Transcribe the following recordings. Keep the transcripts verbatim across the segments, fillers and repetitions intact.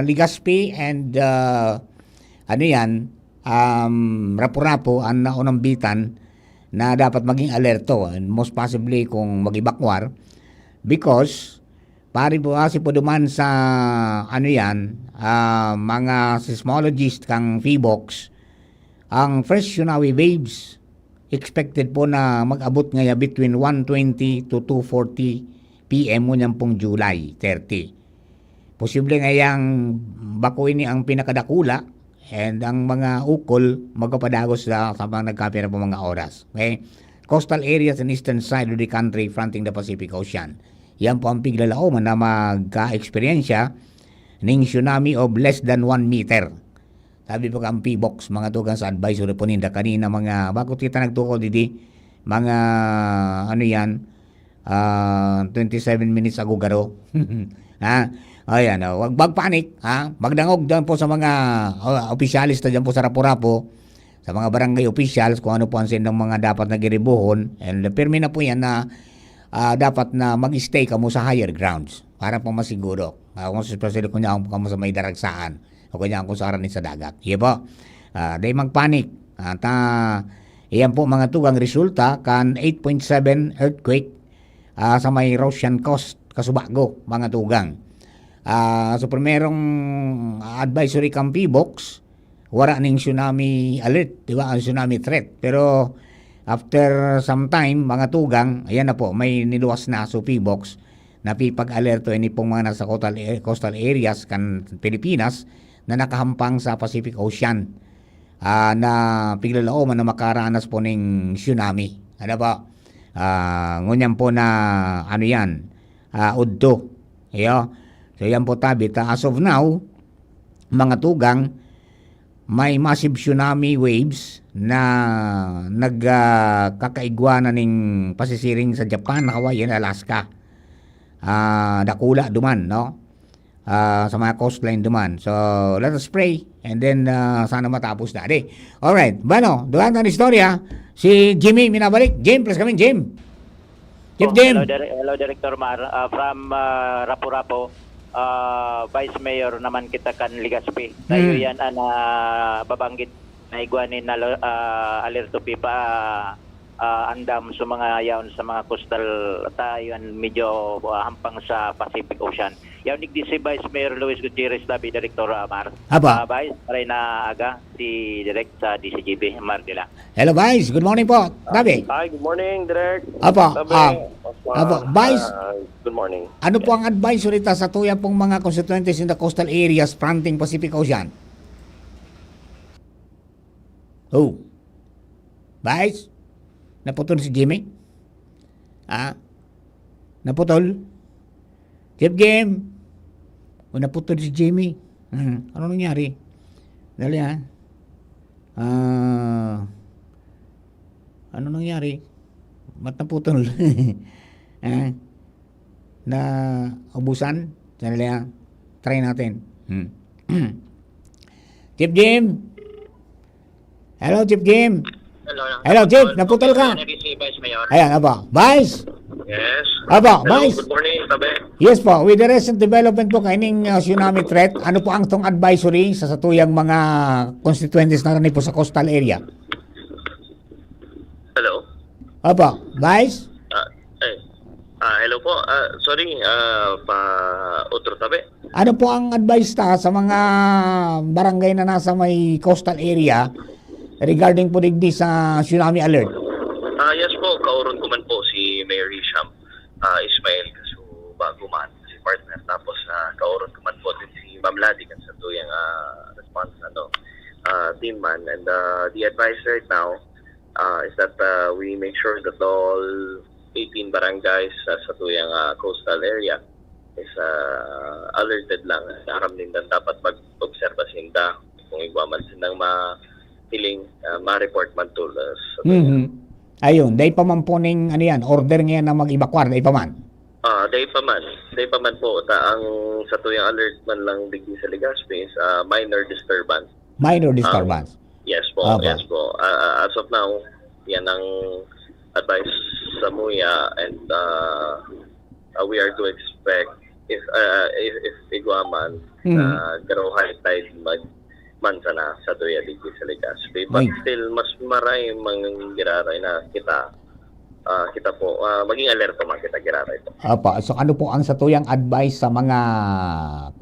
Legazpi and, ah, ano yan, um, Rapu-Rapu ang naunambitan na dapat maging alerto and most possibly kung mag-evacuar because pari po kasi po duman sa ano yan, ah, mga seismologist kang PHIVOLCS, ang first tsunami waves expected po na mag-abot ngaya between one twenty to two forty P M ngunyan pong July thirty. Posible ngayang bako ini ang pinakadakula and ang mga ukol magpapadagos sa, sa mga nagkapira po mga oras. Okay? Coastal areas in eastern side of the country fronting the Pacific Ocean. Yan po ang piglalaoman na magka-eksperyensya ning tsunami of less than one meter. Sabi po ang PHIVOLCS, mga tugang sa advisory po ninda kanina, mga, bakit kita nagtukod, didi? Mga, ano yan, ah, twenty-seven minutes ago garo. Ha? O yan, o. Wag, wag panic, ha? Magdangog dyan po sa mga, o, opisyalis na dyan po sa Rapu-Rapu, sa mga barangay officials, kung ano po ang sindang mga dapat na giribuhon. And pirmi na po yan na, ah, dapat na mag-stay kamo sa higher grounds para po masiguro. Ah, kung especially kung yaon po kamo sa may daragsaan o kung yaon kung sa harani sa dagat. Iyan po. Ah, dai magpanik. At, ah, iyan po mga tugang resulta kan eight point seven earthquake, ah, sa may Russian coast, kasubago, mga tugang. Ah, so primerong advisory kan PHIVOLCS, wara ning tsunami alert, di ba? Ang tsunami threat. Pero after some time, mga tugang, ayan na po, may niluwas na. So PHIVOLCS, napipag-alerto ini pong mga nasa coastal, coastal areas kan Pilipinas na nakahampang sa Pacific Ocean, ah, na piglalaoman na makaranas po ning tsunami. Ano po? Ah, ngunyan po na, ano yan, ah, udto. Iyo. So yan po tabi. Ta, as of now, mga tugang, may massive tsunami waves na nag, ah, kakaigwa na ning pasisiring sa Japan, Hawaii, and Alaska. Ah, dakula duman, no? Ah, sa mga coastline duman. So, let us pray and then, ah, sana matapos na. Di. Alright. Bueno, dugang na istorya. Si Jimmy minabalik. Jim, please come in, Jim. Jim, Oh, Jim. Hello, Dire-, hello, Director Mar. Ah, from, ah, Rapu-Rapu, ah, Vice Mayor naman kita kan Legazpi. Tayo Hmm. yan, ah, na babanggit na igwa ni na, ah, Alerto Pipa, ah, andam sa mga yaon sa mga coastal tayo, yan medyo, ah, hampang sa Pacific Ocean. Yaon ni D C Vice Mayor Luis Gutierrez, tabi, Director, ah, Mar. Apa? Ah, Vice, maray na aga, si Direk sa D C G B, Mar Dila. Hello, Vice. Good morning po. Tabi. Hi, good morning, Direk. Apo, Tabi. ah, Opo, apo. Vice, ah, good morning. Ano po ang advice ulit sa tuya pong mga constituents in the coastal areas fronting Pacific Ocean? Oh. Vice? Naputol si Jimmy? Ah? Naputol? Jeff Game? O naputol si Jimmy? Hmm. Ano nangyari? Dali, ah. Ah, ano nangyari? Ba't naputol? Ah, naubusan? Sandali, ah. Try natin. Hmm. Chief Jim? Hello, Chief Jim? Hello, Hello, Chief. Naputol ka? Nandito si Vice Mayor. Ayan, aba. Vice? Yes. Aba, Hello, Vice. Good morning, Tabi. Yes po, with the recent development po kaining, uh, tsunami threat, ano po ang tong advisory sa satuyang mga constituents na rani po sa coastal area? Hello? Opo, Vice? Ah, eh. Ah, hello po. Ah, sorry, ah, pa otro tabi. Ano po ang advice ta sa mga barangay na nasa may coastal area regarding po digdi sa tsunami alert? Ah, yes po, kaoron ko man po si Mayor Hisham, ah, Ismael Kasubago man, si partner. Tapos, ah, kaoron ko man po din si Ma'am Ladi kan sa tuyang, ah, response, ano, ah, team man. And, ah, the advice right now, ah, is that, ah, we make sure that all eighteen barangays sa, sa tuyang, ah, coastal area is, ah, alerted lang. Aram ninda dapat mag-obserba sinda kung igwa man sindang mahiling, ah, ma-report man to, ah, sa Mhm. Ayun, dai pa man po ning, ano yan, order ngayon na mag-evacuar, dai pa man? Ah, dai pa man. Dai pa man po. Ta, ang sa tuyang alert man lang digdi sa Legazpi is, ah, minor disturbance. Minor Ah, disturbance. yes po, Opo. yes po. Ah, ah, as of now, yan ang advice sa muya and, ah, ah, we are to expect if, ah, if, if igwa man, Mhm. ah, garo high tide mag-, man sana sa tuya digdi sa Legazpi. But Ay. still, mas maray mang giraray na kita, ah, kita po, ah, maging alerto man kita giraray po. Apa, so ano po ang satuyang advice sa mga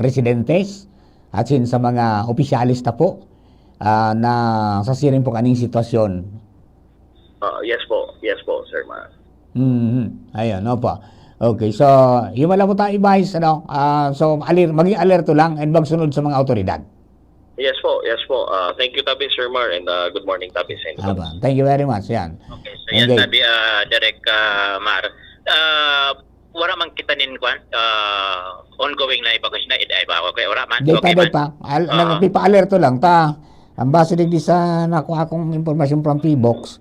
presidentes at sin sa mga opisyales ta po, ah, na sa siring po kaning sitwasyon? Ah, yes po, yes po, Sir Mar. Mhm. Ayun, opo. Okay, so, yun lang po tayo, advice, ano? Ah, so, aler-, maging alerto lang and magsunod sa mga awtoridad. Yes po, yes po. Ah, thank you tabi, Sir Mar, and ah, good morning tabi sa inyo. Aba, thank you very much. Yan. Okay, so yan Okay. tabi, ah, Direk ah, Mar. Ah, wala man kita nin kwan, ah, ongoing na evacuation na, id-, evacuate, wala man. Di pa, Okay di man. pa. Al- Oo. Nagpipa-alerto lang ta. Ang base digdi sa nakuha kong impormasyon from P box,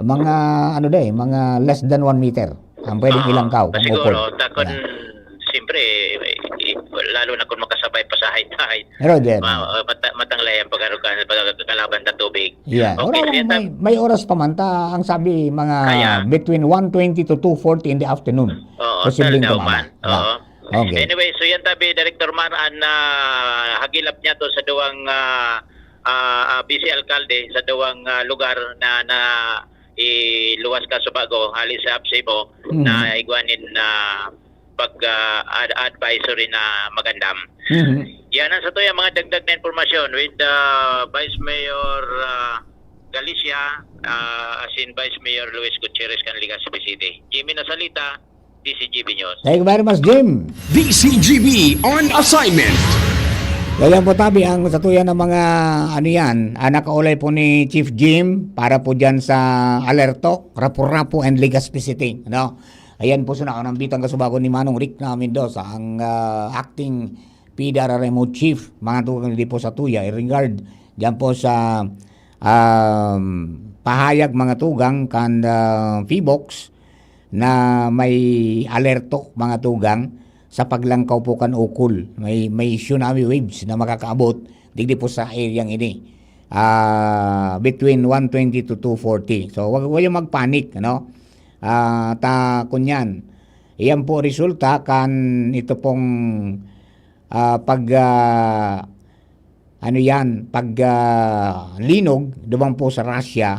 mga, ano day, mga less than one meter ang pwedeng Oo. ilangkaw. Kasi Ang siguro, upod. takon, Yan. siyempre, eh, eh, lalo na kung makasabay pa sa high tide, Pero din. ma- uh, mata- matanglay ang pagkarukan, pagkakalaban sa tubig. Yeah. Okay, Ora, sige, may, may oras pa man ta. Ang sabi, mga Kaya? between one twenty to two forty in the afternoon. Oo, Posibleng tal daw tumama. man. Oo. Okay. Anyway, so yan tabi, Director Mar, an ah, hagilap niya to sa duwang ah, ah, ah, vice alkalde, sa duwang ah, lugar na, na iluwas ka sa bago, hali sa Absebo, Mhm. na igwanin na pag ah, ad- advisory na magandam. Mhm. Yan ang sa tuya mga dagdag na impormasyon with the Vice Mayor ah, Galicia, ah, as in Vice Mayor Luis Gutierrez kan Legazpi City. Jimmy Nasalita, D C G B News. Thank you very much, Jim. D C G B on assignment. Kaya po tabi ang satuya ng mga ano yan, ah, nakaulay po ni Chief Jim para po dyan sa Alerto, Rapu-Rapu and Legazpi City, no? Ayan po, suna ang bitang kasubago ni Manong Rick na Mendoza, ang ah, acting P D R R M O chief, mga tugang di po sa tuya, in regard dyan po sa um, pahayag, mga tugang, kan uh, P box na may alerto, mga tugang, sa paglangkaw po kan ukol. May, may tsunami waves na makakaabot digdi po sa area ini. Ah, between one twenty to two forty. So, wag, wag yung magpanic, ano? Ah, ta, kunyan. Iyan po resulta kan ito pong ah, pag ah, ano yan, pag ah, linog, duman po sa Russia,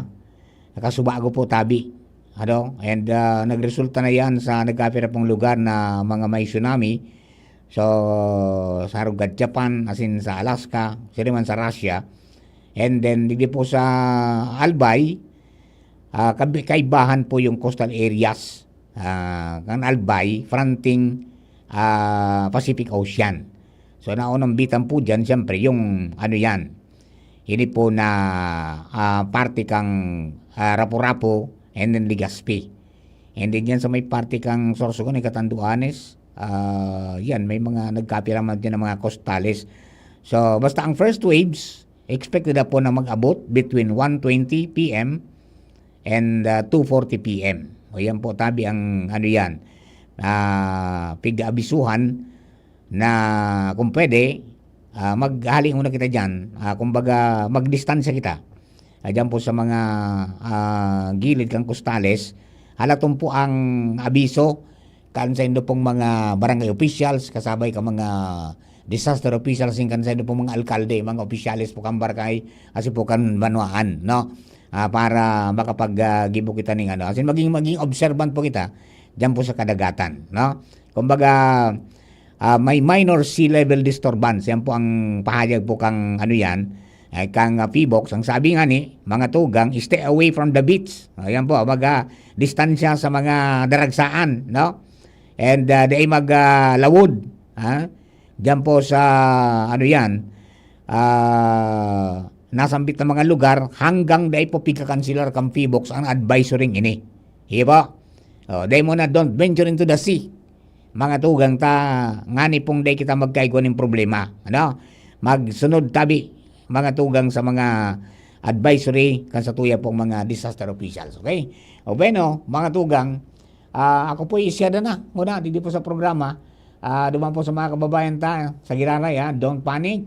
nakasubago po tabi. Ano? And ah, nagresulta na yan sa nagkapira pong lugar na mga may tsunami. So, sa Rugad, Japan, asin sa Alaska, sila man sa Russia. And then, digdi po sa Albay, ah, kabi- kaibahan po yung coastal areas ah, kan Albay, fronting ah, Pacific Ocean. So, naunambitan po dyan, siyempre, yung ano yan, ini po na ah, parte kang ah, Rapu-Rapu and then Legazpi. And then yan sa may parte kang Sorsogon, Catanduanes, ah, yan, may mga nagkapira man dyan ng mga costales. So, basta ang first waves, expected na po na mag-abot between one twenty P M and uh, two forty P M. O yan po, tabi ang ano yan, ah, pig-aabisuhan na kung pwede, ah, maghali muna kita dyan. Ah, kumbaga, magdistansya kita. Ah, dyan po sa mga ah, gilid kang costales, halaton po ang abiso kan saindo pong mga barangay officials, kasabay ka mga disaster officials, kan saindo pong mga alkalde, mga opisyales po kan barangay, asin po kan banwaan, no? Ah, para makapag ah, gibo kita ning ano. Asin maging, maging observant po kita dyan po sa kadagatan, no? Kumbaga, ah, may minor sea level disturbance. Yan po ang pahayag po kang ano yan, ay kang ah, P box. Ang sabi nga ni, mga tugang, stay away from the beach. Ayan po, baga, distansya sa mga daragsaan, no? And uh, di ay mag ah, lawod, ha? Diyan po sa, ano yan, ah, nasambit na mga lugar, hanggang di ay po pigkakansilar kang P box ang advisory ini. Iya po? Oh, di mo na, don't venture into the sea. Mga tugang ta, ngani pong di kita magkaigwa ning problema. Ano? Magsunod tabi, mga tugang, sa mga advisory kan sa tuya pong mga disaster officials. Okay? O bueno, mga tugang, ah, ako po isya na na. Muna, di, di po sa programa. Ah, duman po sa mga kababayan ta, sa Giraray, ha? Don't panic.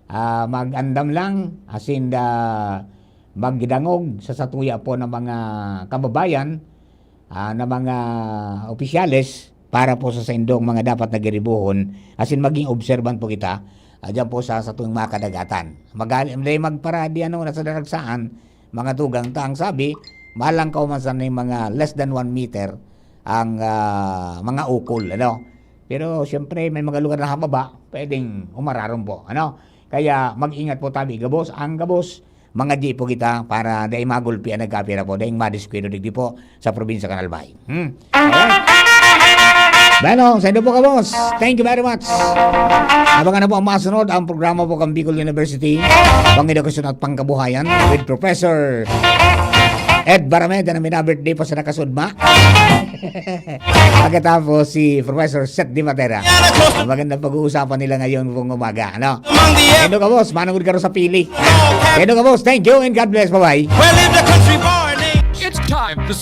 Ah, mag-andam lang, asin da, magdangog sa satuya po ng mga kababayan, ah, na mga opisyales para po sa saindong mga dapat na giribuhon, asin maging observant po kita Ah, diyan po sa, sa tuwing mga kadagatan. Magali, dai magparadi, ano, na sa daragsaan, mga tugang ta. Ang sabi, malangkaw man sana yung mga less than one meter ang, ah, mga ukol, ano. Pero, siyempre, may mga lugar na hababa, pwedeng umararom po, ano. Kaya, mag-ingat po tabi, gabos. Ang gabos, mga di po kita para dai magulpi ang nagkapira po, dai madiskwento digdi po sa probinsya kan Albay. Hmm? Alright. Bueno, saindo po ka, boss. Thank you very much. Abangan na po ang masunod, ang programa po kan Bicol University, Pang-edukasyon at Pangkabuhayan with Professor Ed Barameda na mina-birthday po sa nakasudma. Pagkatapos si Professor Seth Di Matera. Magandang pag-uusapan nila ngayon pong umaga, ano? Saindo ka, boss, manungod ka ro sa pili. Saindo ka, boss, thank you and God bless. Bye-bye. Well, if the country born ain't It's time to